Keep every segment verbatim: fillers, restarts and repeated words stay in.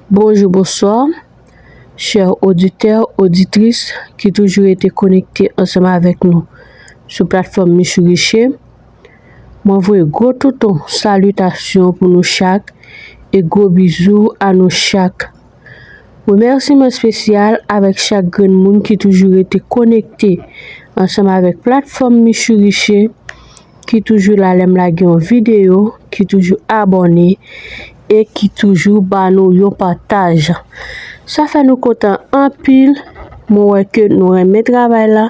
Bonjou, bonswa, chè oditè, oditris ki toujou rete konekte ansanm avèk nou sou platfòm Michou Riche. Mwen voye gwo touton salitasyon pou nou chak e gwo bizou a nou chak. Remèsiman espesyal avèk chak grenn moun ki toujou rete konekte ansanm avèk platfòm Michou Riche, ki toujou la lè m lage yon videyo, ki toujou abòne e ki toujou ba nou yon pataj. Sa fè nou kontan anpil. Mwen wè ke nou renmen travay la,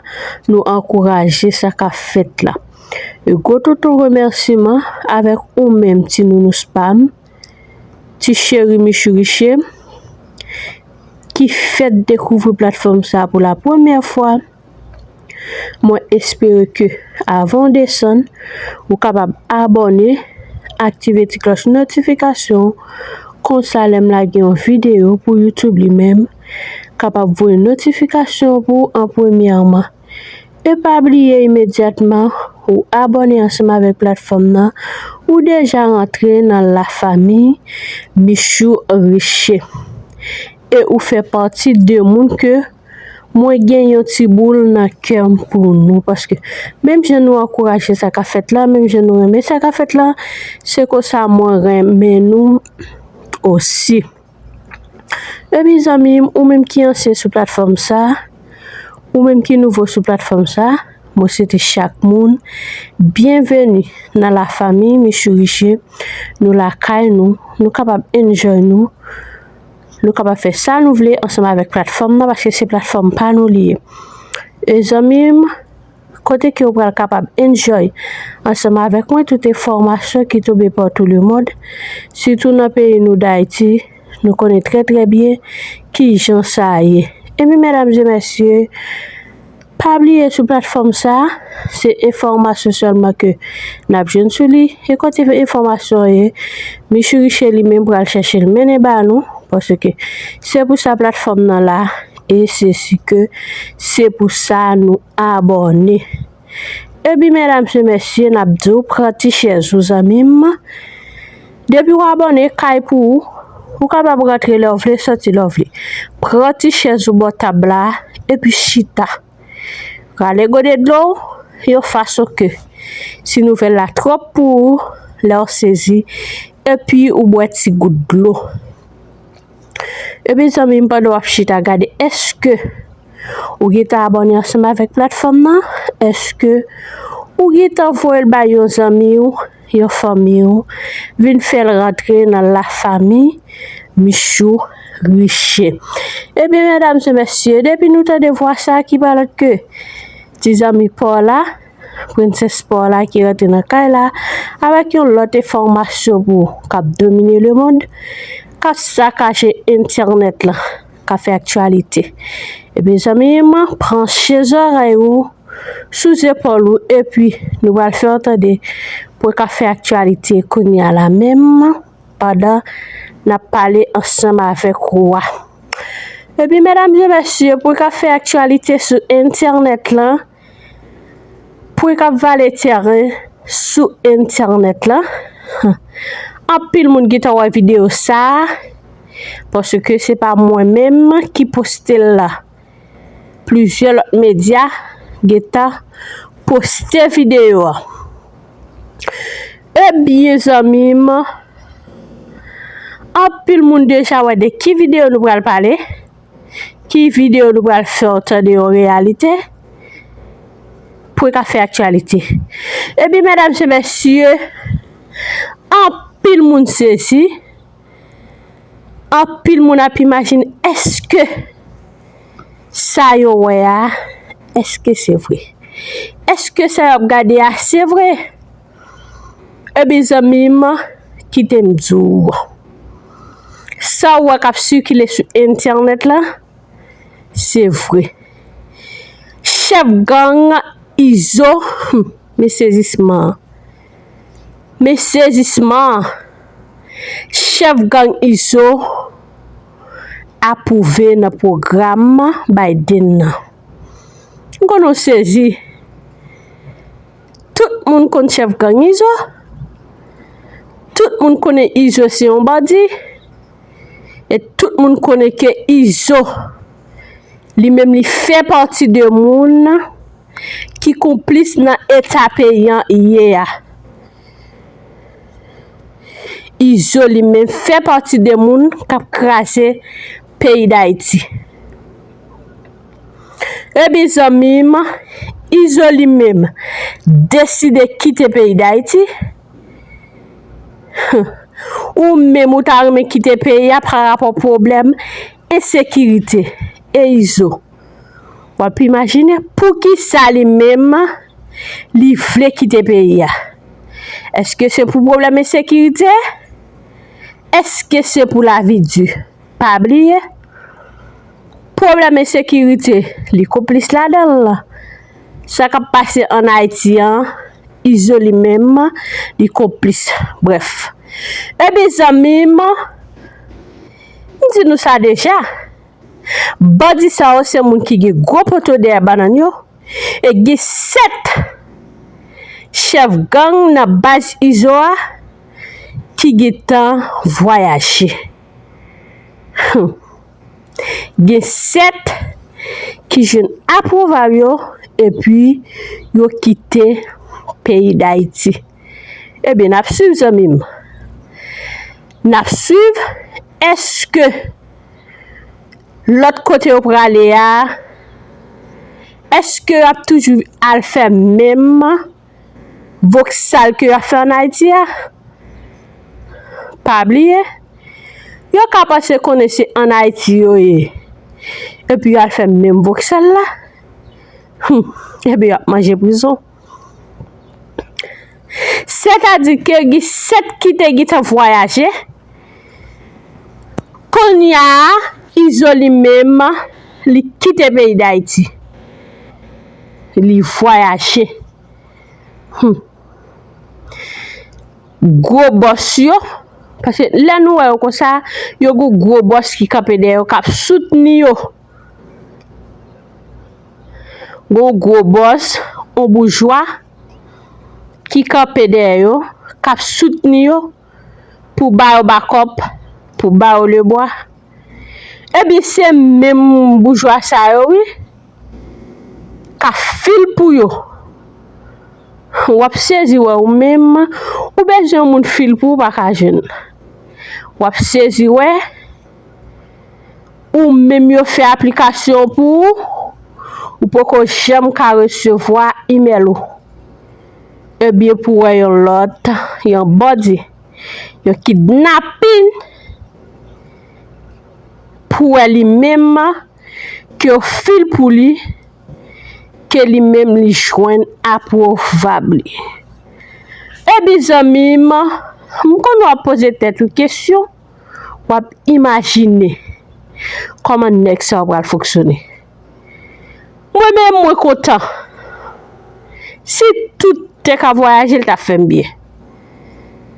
nou ankouraje sa k ap fèt la. E gwo touton remèsiman avèk ou menm, ti nounous pa m, ti cheri Michou Riche, ki fèk dekouvri platfòm sa pou la premyè fwa. Mwen espere ke avan w desann, ou kapab abòne, aktive ti klòch notifikasyon, konsa lè m lage yon videyo pou YouTube li menm, kapab voye notifikasyon pou w an premyèman. E pa bliye imedyatman ou abòne ansanm avèk platfòm nan, ou deja rantre nan lafanmi Michou Riche. E ou fè pati de moun ke mwen gen yon ti boul nan kè m pou nou, paske menm jan nou ankouraje sa k ap fèt la, menm jan nou renmen sa k ap fèt la, se konsa mwen renmen nou osi. Epi zanmi m, ou menm ki ansyen sou platfòm sa, ou menm ki nouvo sou platfòm sa, mwen swete chak moun byenveni nan lafanmi Michou Riche. Nou lakay nou, nou kapab enjoy nou, nou kapab fè sa nou vle ansanm avèk platfòm nan, paske se platfòm pa nou li ye. E zanmi m, kote ke w pral kapab enjoy ansanm avèk mwen tout enfòmasyon ki tonbe patou lemonn, sitou nan peyi nou Dayiti, nou konnen trè trè byen kijan sa ye. Ebyen medam e mesye, pa bliye sou platfòm sa, se enfòmasyon sèlman ke n ap jwenn sou li. E kote enfòmasyon an ye, Michou Riche li menm pral chèche l mennen ba nou, paske se pou sa platfòm nan la, e se si ke se pou sa nou abòne. Epi medam e mesye, n ap di w pran ti chèz ou zanmi m. Depi w abòne, kay pou ou. Ou kapab rantre lè w vle, sòti lè w vle. Pran ti chèz ou bò tab la, epi chita. Rale gode dlo w, yon fason ke si nouvèl la twòp pou ou, lè w sezi, epi ou bwè ti gout dlo. Epi zanmi m, pandan w ap chita, gade èske ou gentan abòne ansanm avèk platfòm nan? Èske ou gentan voye l bay yon zanmi w, yon fanmi w, vin fè l rantre nan lafanmi Michou Riche? Ebyen medam e mesye, depi nou tande vwa sa ki pa lòt ke ti zanmi pa w la, Prensès pa w la ki rantre nan kay la avèk yon lòt enfòmasyon pou w k ap domine lemonn, k ap sakaje entènèt la, k ap fè aktyalite. Ebyen zanmi m, panche zòrèy ou sou zepòl ou, epi nou pral fè w tande pwen k ap fè aktyalite kounye a la menm, pandan n ap pale ansanm avèk ou a. Epi medam e mesye, pwen k ap fè aktyalite sou entènèt lan, pwen k ap vale tèren sou entènèt lan. Anpil moun gentan wè videyo sa a, paske se pa mwen menm ki poste l la. Plizyè lòt medya gentan poste videyo a. Ebyen zanmi m, anpil moun deja wè de ki videyo nou pral pale. Ki videyo nou pral fè w tande yon reyalite pwen k ap fè aktyalite. Epi medam e mesye, anpil moun sezi, anpil moun ap imajine èske sa yo wè a, èske se vre? Èske sa y ap gade a se vre? Ebyen zanmi m, kite m di w, sa w wè k ap sikile sou entènèt la, se vre. Chèf gang Izo, hmm, men sezisman, men sezisman, chèf gang Izo apwouve nan pwogram Biden nan. M konnen w sezi. Tout moun konn chèf gang Izo. Tout moun konnen Izo se yon bandi. E tout M konnen ke Izo, li menm, li fè pati de moun ki konplis nan eta peyi an ye a. Izo, li menm, fè pati de moun k ap kraze peyi Dayiti. Ebyen, zanmi m, Izo, li menm, deside kite peyi Dayiti. Ou menm, ou ta renmen kite peyi a pa rapò pwoblèm ensekirite. E Izo, w ap imajine poukisa li menm li vle kite peyi a? Èske se pou pwoblèm ensekirite? Èske se pou lavi di? Pa bliye, pwoblèm ensekirite, li konplis ladan l. Sa k ap pase ann Ayiti an, Izo, li menm, li konplis. Brèf. Ebyen, zanmi m, m di nou sa deja. Bandi sa yo se moun ki gen gwo poto dèyè bannann yo. E gen sèt chèf gang nan baz Izo a ki gentan vwayaje. Hum. Gen sèt ki jwenn apwouval yo, epi yo kite peyi Dayiti. Ebyen, n ap swiv, zanmi m. N ap swiv. Èske lòt kote yo prale a, èske y ap toujou al fè menm voksal ke y ap fè ann Ayiti a? Pa bliye, yo ka panse konnen se ann Ayiti yo ye, epi y al fè menm voksal la. Hum, ebyen, y ap manje prizon. Sètadi ke gen sèt ki te gentan vwayaje. Kounye a, Izo, li menm, li kite peyi Dayiti. Li vwayaje. Hum. Gwo bòs yo, paske lè nou wè yo konsa, yo gon gwo bòs ki kanpe dèyè yo, k ap soutni yo. Gon gwo bòs, yon boujwa ki kanpe dèyè yo, k ap soutni yo pou ba yo bakòp, pou ba yo lebwa. Ebyen, se menm boujwa sa yo, wi, k ap fil pou yo. W ap sezi wè ou menm, ou bezwen yon moun fil pou ou, pa ka jwenn. W ap sezi wè, ou menm yo fè aplikasyon pou ou, ou poko janm ka resevwa imèl ou. Ebyen, pou wè yon lòt, yon bandi, yon kidnapin, pou wè li menm, ke yo fil pou li, ke li menm li jwenn apwouval li. Ebyen, zanmi m, m konn w ap poze tèt ou kesyon, w ap imajine kòman nèg sa yo pral fonksyone. Mwen menm, mwen kontan. Si tout te ka vwayaje, l t ap fè m byen.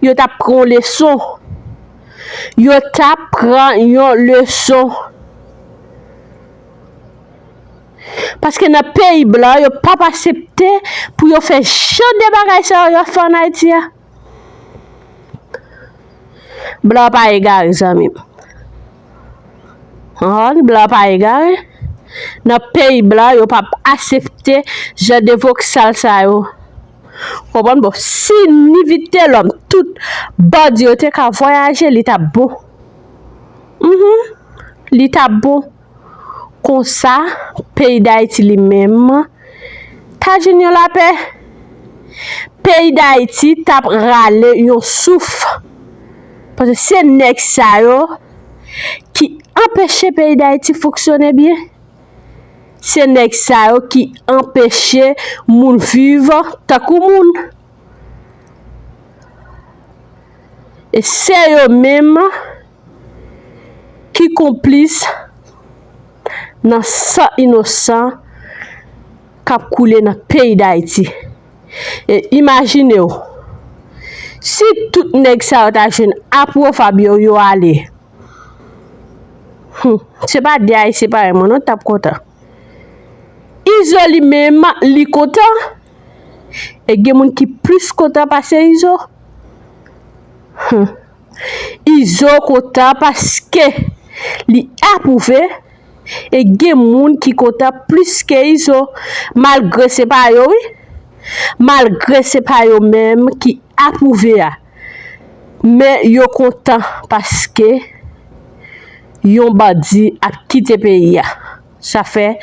Yo t ap pran yon leson. Yo t ap pran yon leson. Paske nan peyi blan, yo p ap aksepte pou yo fè jan de bagay sa yo, yo ap fè ann Ayiti a. Blan pa egare, zanmi m. Ann, blan pa egare. Nan peyi blan, yo p ap aksepte jan de voksal sa yo. Konprann? Bon, si ni Vitelòm, tout bandi yo te ka vwayaje, li t ap bon. Mhm. Li t ap bon. Konsa, peyi Dayiti li menm t ap jwenn yon lapè. Peyi Dayiti t ap rale yon souf. Paske se nèg sa yo ki anpeche peyi Dayiti fonksyone byen. Se nèg sa yo ki anpeche moun viv tankou moun. E se yo menm ki konplis nan san inosan k ap koule nan peyi Dayiti. E imajine w, si tout nèg sa yo ta jwenn apwouval yo, yo ale. Hum, se pa de Ayisyen parèy mwen non t ap kontan. Izo li menm, li kontan. E gen moun ki plis kontan pase Izo. Hum. Izo kontan paske Li apwouve, e gen moun ki kontan plis ke Izo, malgre se pa yo, wi. Malgre se pa yo menm ki apwouve a. Men yo kontan paske yon bandi ap kite peyi a. Sa fè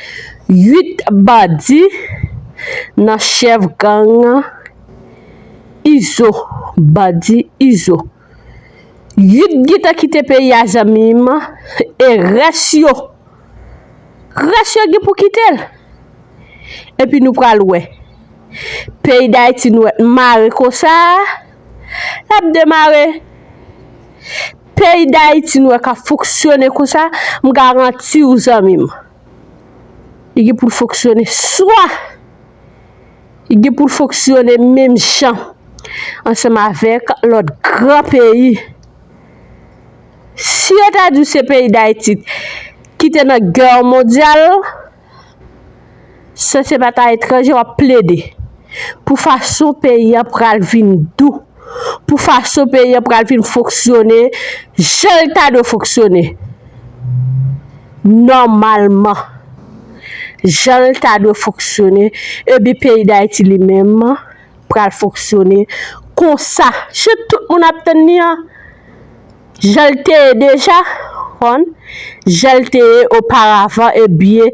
uit bandi nan chèf gang Izo, bandi Izo. Uit gentan kite peyi a, zanmi m, e rès yo, rès yo gen pou kite l. Epi nou pral wè. Peyi Dayiti nou wè mare konsa, l ap demare. Peyi Dayiti nou wè k ap fonksyone konsa, m garanti w, zanmi m. Li gen pou l fonksyone swa. Li gen pou l fonksyone menm jan ansanm avèk lòt gran peyi. Si yo ta di w se peyi Dayiti ki te nan gè mondyal, sa se pa ta etranje w ap plede pou fason peyi a pral vin dou, pou fason peyi a pral vin fonksyone jan l ta dwe fonksyone nòmalman, jan l ta dwe fonksyone, epi peyi Dayiti li menm pral fonksyone konsa. Jan tout moun ap tann li an, jan l te ye deja, konn, jan l te ye oparavan, ebyen,